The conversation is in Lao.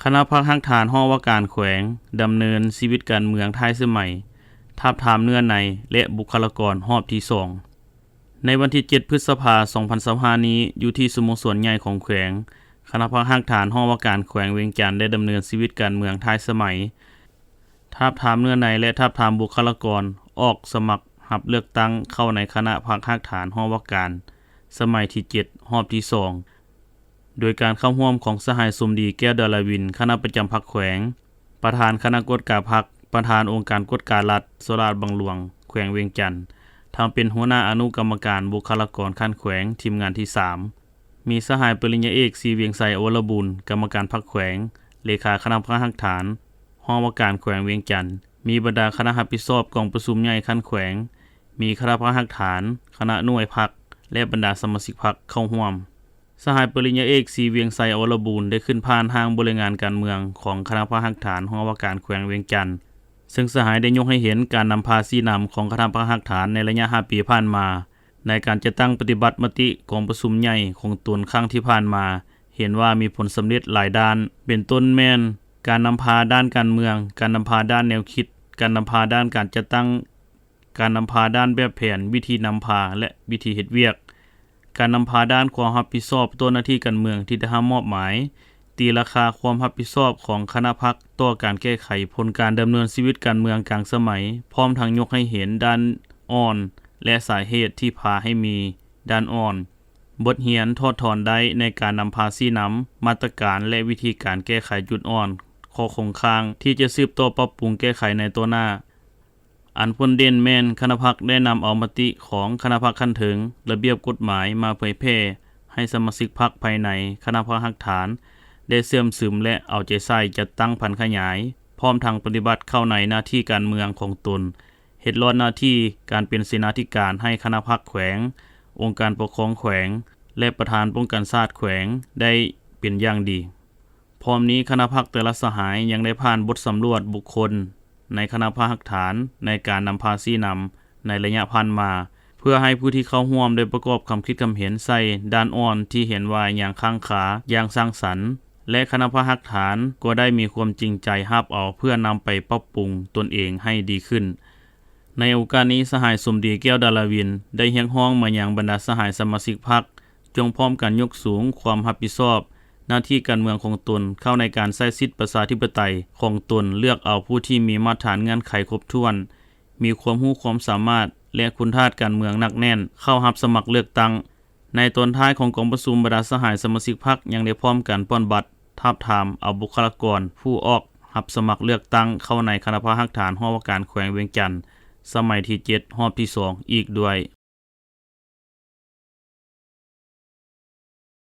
ຄະນະພັກຮາກຖານຫ້ອງວ່າການແຂວງ ດຳເນີນຊີວິດການເມືອງທ້າຍສະໄໝ, ທາບທາມເນື້ອໃນ ແລະ ບຸກຄະລາກອນຮອບທີສອງ. ໃນວັນທີເຈັດ ພຶດສະພາ ສອງພັນຊາວຫ້ານີ້, ຢູ່ທີ່ສະໂມສອນໃຫຍ່ຂອງແຂວງ, ຄະນະພັກຮາກຖານຫ້ອງວ່າການແຂວງວຽງຈັນ ໄດ້ດຳເນີນຊີວິດການເມືອງທ້າຍສະໄໝ, ທາບທາມເນື້ອໃນ ແລະ ທາບທາມບຸກຄະລາກອນ ອອກສະໝັກຮັບເລືອກຕັ້ງເຂົ້າໃນຄະນະພັກຮາກຖານຫ້ອງວ່າການ ສະໄໝທີເຈັດ ຮອບທີສອງ ໂດຍການເຂົ້າຮ່ວມຂອງສະຫາຍ ສົມດີ ແກ້ວດາລາວິນ, ຄະນະປະຈຳພັກແຂວງ, ປະທານຄະນະກວດກາພັກ, ປະທານອົງການກວດກາລັດ, ສະຫຼາດບັງຫຼວງ ແຂວງວຽງຈັນ, ທັງເປັນຫົວໜ້າອະນຸກຳມະການບຸກຄະລາກອນຂັ້ນແຂວງ ທີມງານທີສາມ, ມີສະຫາຍປະລິນຍາເອກ ສີວຽງໄຊ ອວລະບູນ, ກຳມະການພັກແຂວງ, ເລຂາຄະນະພັກຮາກຖານ ຫ້ອງວ່າການແຂວງວຽງຈັນ, ມີບັນດາຄະນະຮັບຜິດຊອບກອງປະຊຸມໃຫຍ່ຂັ້ນແຂວງ, ມີຄະນະພັກຮາກຖານ, ຄະນະໜ່ວຍພັກ ແລະ ບັນດາສະມາຊິກພັກເຂົ້າຮ່ວມ. ສະຫາຍປະລິນຍາເອກ ສີວຽງໄຊ ອວລະບູນ ໄດ້ຂຶ້ນຜ່ານຮ່າງບໍລິຫານງານການເມືອງຂອງຄະນະພັກຮາກຖານຫ້ອງວ່າການແຂວງວຽງຈັນ, ເຊິ່ງສະຫາຍໄດ້ຍົກໃຫ້ເຫັນການນຳພາຊີ້ນຳຂອງຄະນະພັກຮາກຖານໃນໄລຍະຫ້າປີຜ່ານມາ ໃນການຈັດຕັ້ງປະຕິບັດມະຕິກອງປະຊຸມໃຫຍ່ຂອງຕົນຄັ້ງທີ່ຜ່ານມາ ເຫັນວ່າມີຜົນສຳເລັດຫຼາຍດ້ານ, ເປັນຕົ້ນແມ່ນ ການນຳພາດ້ານການເມືອງ, ການນຳພາດ້ານແນວຄິດ, ການນຳພາດ້ານການຈັດຕັ້ງ, ການນຳພາດ້ານແບບແຜນ, ວິທີນຳພາ ແລະ ວິທີເຮັດວຽກ, ການນຳພາດ້ານຄວາມຮັບຜິດຊອບຕໍ່ໜ້າທີ່ການເມືອງທີ່ໄດ້ຮັບມອບໝາຍ, ຕີລາຄາຄວາມຮັບຜິດຊອບຂອງຄະນະພັກຕໍ່ການແກ້ໄຂຜົນການດຳເນີນຊີວິດການເມືອງກາງສະໄໝ, ພ້ອມທັງຍົກໃຫ້ເຫັນດ້ານອ່ອນ ແລະ ສາເຫດທີ່ພາໃຫ້ມີດ້ານອ່ອນ, ບົດຮຽນຖອດຖອນໄດ້ໃນການນຳພາຊີ້ນຳ, ມາດຕະການ ແລະ ວິທີການແກ້ໄຂຈຸດອ່ອນ, ຂໍ້ຄົງຄ້າງທີ່ຈະສືບຕໍ່ປັບປຸງແກ້ໄຂໃນຕໍ່ໜ້າ. ອັນພົ້ນເດັ່ນແມ່ນຄະນະພັກໄດ້ນຳເອົາມະຕິຂອງຄະນະພັກຂັ້ນເທິງ, ລະບຽບກົດໝາຍມາເຜີຍແຜ່ໃຫ້ສະມາຊິກພັກພາຍໃນຄະນະພັກຮາກຖານໄດ້ເຊື່ອມຊຶມ ແລະ ເອົາໃຈໃສ່ຈັດຕັ້ງຜັນຂະຫຍາຍ, ພ້ອມທັງປະຕິບັດເຂົ້າໃນໜ້າທີ່ການເມືອງຂອງຕົນ, ເຮັດລອດໜ້າທີ່ການເປັນເສນາທິການໃຫ້ຄະນະພັກແຂວງ, ອົງການປົກຄອງແຂວງ ແລະ ປະທານປ້ອງກັນຊາດແຂວງໄດ້ເປັນຢ່າງດີ. ພ້ອມນີ້ຄະນະພັກແຕ່ລະສະຫາຍຍັງໄດ້ຜ່ານບົດສຳຫຼວດບຸກຄົນໃນຄະນະພັກຮາກຖານໃນການນຳພາຊີ້ນຳໃນໄລຍະຜ່ານມາ, ເພື່ອໃຫ້ຜູ້ທີ່ເຂົ້າຮ່ວມໄດ້ປະກອບຄຳຄິດຄຳເຫັນໃສ່ດ້ານອ່ອນທີ່ເຫັນວ່າຍັງຄ້າງຄາຢ່າງສ້າງສັນ ແລະ ຄະນະພັກຮາກຖານກໍໄດ້ມີຄວາມຈິງໃຈຮັບເອົາເພື່ອນຳໄປປັບປຸງຕົນເອງໃຫ້ດີຂຶ້ນ. ໃນໂອກາດນີ້, ສະຫາຍ ສົມດີ ແກ້ວດາລາວິນ ໄດ້ຮຽກຮ້ອງມາຍັງບັນດາສະຫາຍສະມາຊິກພັກ ຈົ່ງພ້ອມກັນຍົກສູງຄວາມຮັບຜິດຊອບ, ໜ້າທີ່ການເມືອງຂອງຕົນເຂົ້າໃນການໃຊ້ສິດປະຊາທິປະໄຕຂອງຕົນ, ເລືອກເອົາຜູ້ທີ່ມີມາດຖານເງື່ອນໄຂຄົບຖ້ວນ, ມີຄວາມຮູ້ຄວາມສາມາດ ແລະ ຄຸນທາດການເມືອງໜັກແໜ້ນ ເຂົ້າຮັບສະໝັກເລືອກຕັ້ງ. ໃນຕອນທ້າຍຂອງກອງປະຊຸມ, ບັນດາສະຫາຍສະມາຊິກພັກຍັງໄດ້ພ້ອມກັນປ່ອນບັດ ທາບທາມເອົາບຸກຄະລາກອນຜູ້ອອກຮັບສະໝັກເລືອກຕັ້ງເຂົ້າໃນຄະນະພັກຮາກຖານຫ້ອງວ່າການແຂວງວຽງຈັນ ສະໄໝທີເຈັດ ຮອບທີສອງ ອີກດ້ວຍ.